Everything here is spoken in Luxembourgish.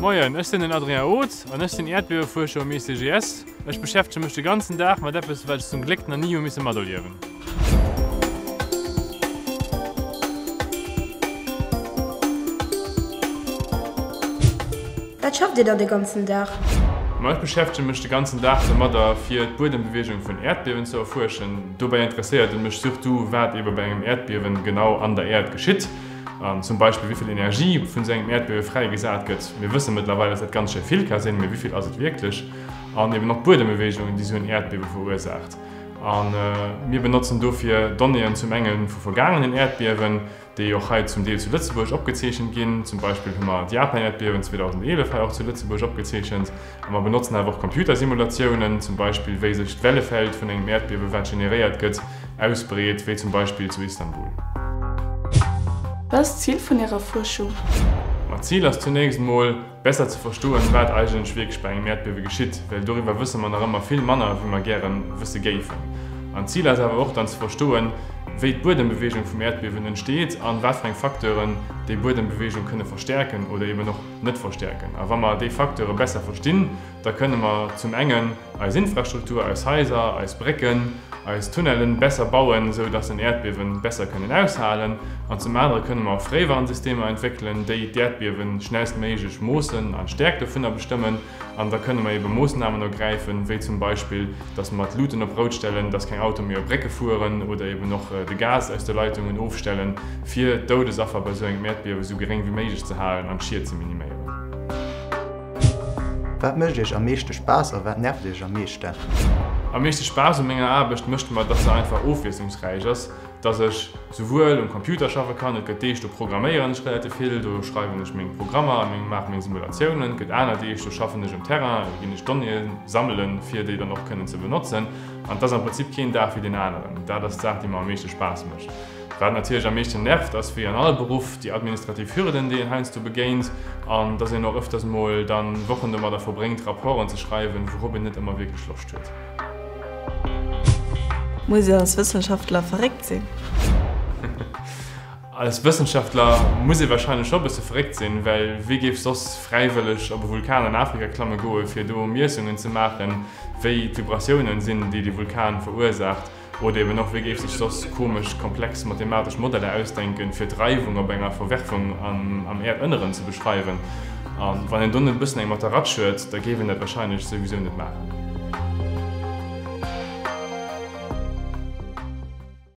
Moien, ech sinn den Adrien Oth an ech sinn Äerdbiewefuerscher um ICGS. Ech beschäftege mech de ganzen Dag mat eppes, wat ech zum Gléck nach ni hu misse materliewen. Wat schafft Dir dann de ganzen Dag? Ma ech beschäftege mech de ganzen Dag domadder, fir d'Buedembeweegung vun Äerdbiewen ze erfuerschen. Dobäi interesséiert et mech surtout, wat ebe bei engem Äerdbiewen genau an der Äerd geschitt. Zum Beispill wéi vill Energie vun esou engem Äerdbiewe fräigesat gëtt. Mir wësse mëttlerweil, dass dat ganz schéi vill ka sinn, mee wéi vill ass et wierklech? An eben och d'Buedembeweegungen, déi esou en Äerdbiewe verursaacht. A mir benotzen dofir Donnéeën zum enge vu vergaangenen Äerdbiewen, déi och hei zum Deel zu Lëtzebuerg opgezeechent ginn. Zum Beispill hu mer d'Japan-Äerdbiewen 2011 hei och zu Lëtzebuerg opgezeechent. A mer benotzen awer och Computersimulatiounen, zum Beispill wéi sech d'Wellefeld vun engem Äerdbiewe wat generéiert gëtt, ausbreet, wéi zum Beispill zu Istanbul. Wat ass d'Zil vun Ärer Fuerschung? Ma d'Zil ass zunächst emol, besser ze verstoen, wat eigentlech wierklech bei engem Äerdbiewe geschitt, well doriwwer wësse mer nach ëmmer vill manner, wéi mer gäre wësse géifen. An d'Zil ass awer och dann ze verstoen, wéi d'Buedembeweegung vum Äerdbiewen entsteet an wat fir eng Facteuren déi Buedembeweegung kënne verstäerken oder eben och net verstäerken. A wa mer déi Facteure besser verstinn, da kënne mer zum engen eis Infrastruktur, eis Haiser, eis Brécken, eis Tunnellen besser bauen, esou dass en Äerdbiewe besser kënnen aushalen. An zum anere kënne mer och Fréiwarnsystemer entwéckelen, déi d'Äerdbiewe schnellstméiglech moossen an d'Stäerkt dovunner bestëmmen. An da kënne mer ebe Moossnamen ergräifen, wéi zum Beispill, dass mer d'Luten op rout stellen, dass keng Autoe méi op Brécke fueren oder eben och de Gas aus de Leitungen ofstellen, fir d'Doudesaffer bei esou engem Äerdbiewe esou geréng wéi méiglech ze halen an d'Schied ze miniméieren. Wat mécht Iech am meeschte Spaass a wat nervt Iech am meeschten? Am meeschte Spaass u menger Aarbecht mécht mer, dass se einfach ofwiesslungsräich ass. Dass ech souwuel um Computer schaffe kann, et gëtt Deeg do programméieren ech relativ vill, do schreiwen ech meng Programmer a meng maache meng Simulatiounen, et gëtt aner Deeg do schaffen ech um Terrain, do ginn ech Donnéeë sammelen, fir déi dann och kënnen ze benotzen. An et ass am Prinzip keen Dag wéi deen aneren. Dat ass d'Saach déi mer am meeschte Spaass mécht. Wat natierlech am meeschten nervt ass, wéi an all Beruff, déi administrativ Hürden déi een heiansdo begéint an dass een och ëfters mol dann Wochen domadder verbréngt Rapporten ze schreiwen, wourop een net ëmmer wierklech Loscht huet. Muss een als Wëssenschaftler verréckt sinn? Als Wëssenschaftler muss ee warscheinlech scho e bësse verréckt sinn, well wie géif soss fräiwëlleg op e Vulkan an Afrika klamme goe fir do Miessungen ze maachen, wéi d'Vibratiounen sinn, déi de Vulkan verursaacht? Oder eben och, wie géif sech soss komesch komplex mathematesch Modeller ausdenken, fir d'Reiwung op enger Verwerfung am Äerdënneren ze beschreiwen? A wann een do net e bëssen eng mat der Ratsch huet, da géif een dat warscheinlech souwisou net maachen.